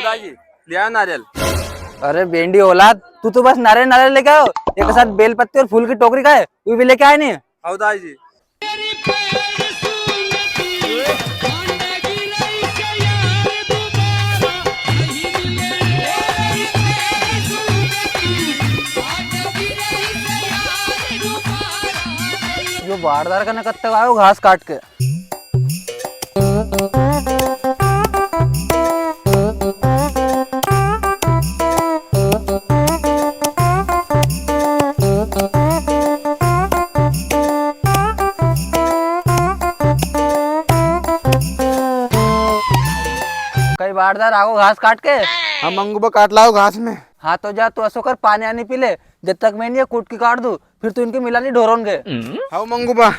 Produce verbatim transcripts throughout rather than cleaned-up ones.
दाई जी, ले आयो नारियल। अरे बेंडी औलाद, तू तो बस नारियल, नारियल लेके आयो, एक साथ बेल पत्ती और फूल की टोकरी का है, वो भी लेके आए नहीं। हाँ दाई जी। यो बारदार कने कत्ते आयो घास काट के। कई बारदार आगो घास काट के। हाँ मंगू बा, काट लाओ घास में। हाँ तो जा, तू असो कर, पानी आनी पी ले, जब तक मैं ये कुटकी काट दूँ, फिर तू इनके मिला नी ढोरोन के। हाँ मंगू बा।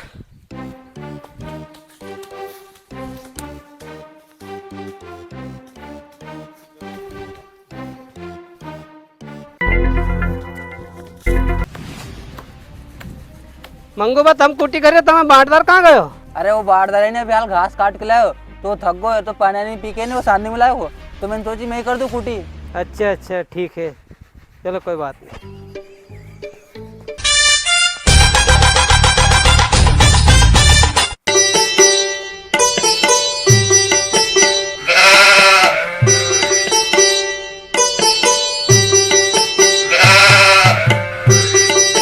मंगू बा, तम कुटी करे, तमे बारदार कहाँ गयो? अरे वो बारदार है नी, अभी हाल घास काट के लायो, तो थक गयो, तो पानी नहीं पी के नी, वो सांदी में लायो, तो मैंने सोची मैं ही कर दूँ कुटी। अच्छा, अच्छा, ठीक है, चलो कोई बात नहीं।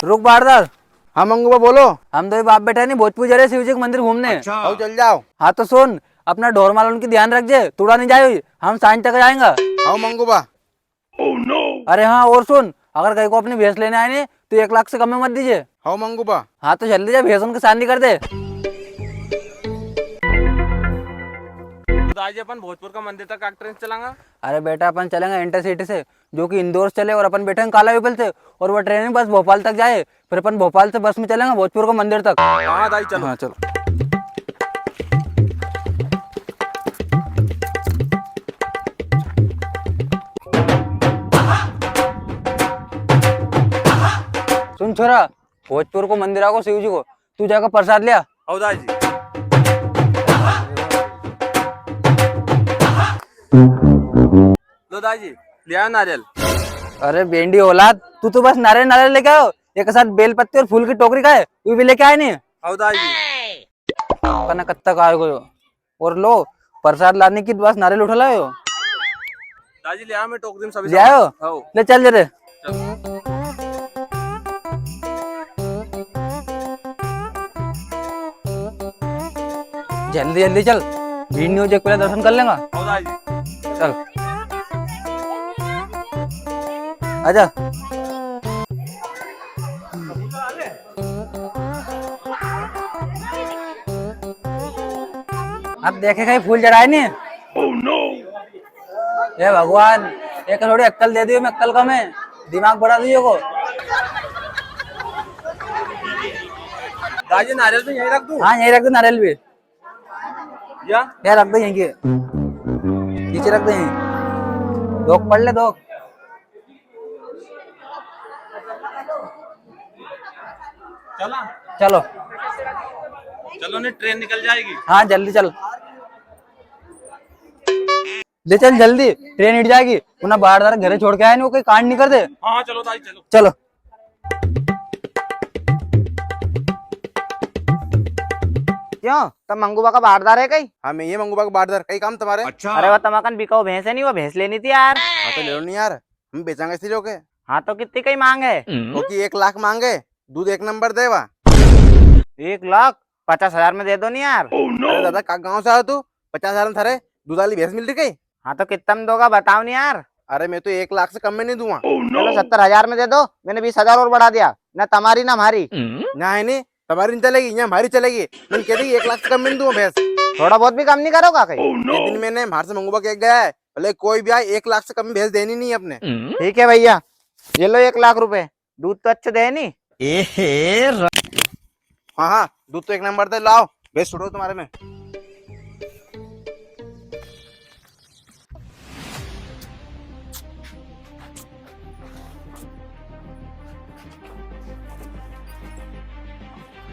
रुक बारदार। हाँ मंगू बा, बोलो। हम दोई बाप बेटा नी भोजपुर जा रहे शिव जी के मंदिर घूमने। अच्छा। आओ चल जाओ। हाँ तो सुन, अपना ढोर माल उनकी ध्यान रख जे, तुड़ा नी जाए, हम सांझ तक आएंगा। आओ मंगू बा। अरे हाँ, और सुन, अगर कहीं को अपनी भैंस लेने आए नी, तो एक लाख से कम में मत दीजे। हाँ मंगू बा। हाँ, तो जल्दी जा, भैंस उनके सांदी कर दे। दाई जी, अपन भोजपुर का मंदिर तक का ट्रेन से चलांगा? अरे बेटा, अपन चलेंगे इंटरसिटी से, जो कि इंदौर से चले, और अपन बैठेंगे काला पीपल से, और वो ट्रेन बस भोपाल तक जाए, फिर अपन भोपाल से बस में चलेंगे भोजपुर को मंदिर तक। हाँ दाई, चलो। हाँ, चलो। सुन छोरा, भोजपुर को मंदिर आगो शिव जी को, तू जाकर प्रसाद लिया। हौ दाई जी। लो दाई जी, ले आयो नारियल। अरे बेंडी औलाद, तू तो बस नारियल, नारियल लेके आयो, एक साथ बेल पत्ती और फूल की टोकरी का है, वो भी लेके आए नी। हौ दाई जी। कने कद तक आयो गयो? और लो, प्रसाद लाने की बस नारियल उठा लायो। दाई जी, ले आयो मैं टोकरी में सभी ले आयो? सामान। हौ। ले चल जरे। चल। जल्दी जल्दी चल, भीड़ नी हो जाए, पहले दर्शन कर लेंगा। हौ दाई जी। चल। आजा। अब देखे कहीं फूल चढ़ाए नी। हे भगवान, एक थोड़ी अक्कल दे दियो, मैं अक्कल कम है, दिमाग बढ़ा दियो को। दाई जी, नारियल भी यहीं रख दूं? हाँ, यहीं रख दो नारियल भी। या? या रख दे यहीं के। नीचे रख दे यहीं। धोक पड़ ले, धोक। चला? चलो। चलो, नी ट्रेन निकल जाएगी। हाँ, जल्दी चल। ले चल जल्दी, ट्रेन हिट जाएगी। उन्हें बार बार घरे छोड़ के आए नी, वो कोई कांड नी कर दे। हाँ, हाँ, चलो दाई, चलो। चलो। क्यों, तम मंगूबा का बारदार है कई? हाँ, मैं ये मंगूबा का बारदार, कई काम तुम्हारे? अच्छा। अरे, वो तमाकन बिकाऊ भैंस है नी, वो भैंस लेनी थी यार। हाँ, तो ले लो नी यार, हम बेचांगे इसी लोग के। हाँ, तो कितनी कई मांग है? वो की एक लाख मांगे, दूध एक नंबर देवा। एक लाख? पचास हजार में दे दो नी यार। अरे दादा, का गाँव से आयो तू? पचास हजार में थारे दूध वाली भैंस मिल री कई? हाँ, तो कितना में दोगा, बताओ नी यार। अरे, मैं तो एक लाख से कम में नी दूंगा। चलो, सत्तर हजार में दे दो, मैंने बीस हजार और बढ़ा दिया, ना तमारी ना म्हारी। ना है नी, तमारी नी चलेगी, यहाँ म्हारी चलेगी। मैंने कह दी, एक लाख से कम में नी दूंगा भैंस। थोड़ा बहुत भी कम नी करोगा कई? ये दिन मैंने म्हार से मंगूबा के गया है, भले कोई भी आए, एक लाख से कम में भैंस देनी नी अपने। ठीक है भैया, ये लो एक लाख रुपए। दूध तो अच्छो दे नी? एहे र- हाँ, हाँ, दूध तो एक नंबर दे, लाओ, भैंस छोड़ो तुम्हारे में।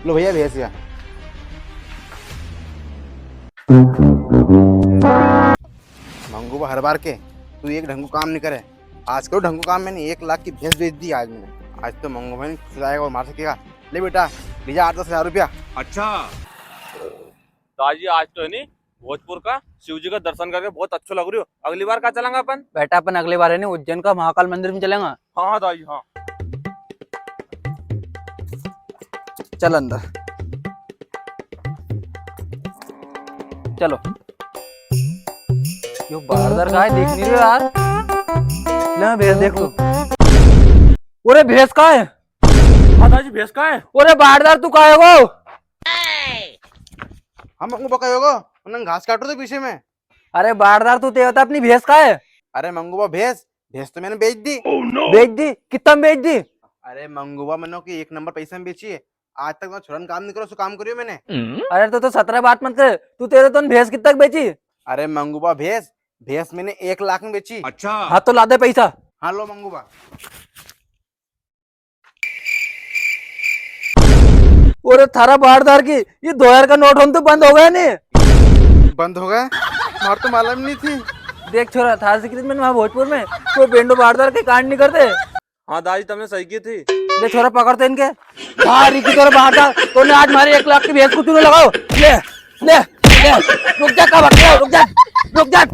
लो भैया, भैंस या। मंगूबा हर बार के तू एक ढंग को काम नहीं करे। आज करो ढंग को काम, मैंने एक लाख की भैंस बेच दी आज मैंने। आज तो मंगू भाई खुश आएगा और मार सकेगा। ले बेटा, ले जा आठ दस हजार रुपया। अच्छा। दाजी, आज तो है नी भोजपुर का शिव जी का दर्शन करके बहुत अच्छो लग रही हो। अगली बार कहाँ चलांगा अपन? बेटा, अपन अगली बार है नी उज्जैन का महाकाल मंदिर में चलांगा। हाँ, हाँ दाजी, हाँ। चल अंदर। चलो। यो बारदार का है, देख नहीं रहे यार। ले, मैं भैंस देख लूं। ओरे, भैंस का है? हाँ दाजी, भैंस का है? ओरे बारदार, तू का है वो? हम मंगू बा का होगो, उन्हें घास काट रहे थे पीछे में। अरे बारदार, तू ते बता, अपनी भैंस का है? अरे मंगू बा, भैंस, भैंस तो मैंने बेच दी। बेच दी? कितना में बेच दी? अरे मंगू बा, मैंने ओके एक नंबर पैसा में बेची है। आज तक मैं छोरन काम नहीं करो, सो काम करियो मैंने। अरे तो, तो सतरा बात मत कर, तू तेरे तो भैंस कितना की बेची? अरे मंगू बा, भैंस, भैंस मैंने एक लाख में बेची। अच्छा। हाँ तो ला दे पैसा। हाँ लो मंगू बा। ओरे थारा बारदार की, ये दो हजार का नोट होन तो बंद हो गया नी? बंद हो गया? मार तो मालूम नहीं थी। देख छोरा, थारा से कितने मैंने वहाँ भोजपुर में कोई बेंडो बारदार के कांड नहीं करते। हाँ दाजी, तुमने सही की थी। ले छोरा, पकड़ तो इनके। बाहर की तरह बारदार, तूने आज मारे एक लाख की भैंस को चूनो लगाओ। ले, ले, ले, रुक जा, कहाँ भाग गया? रुक जा, रुक जा।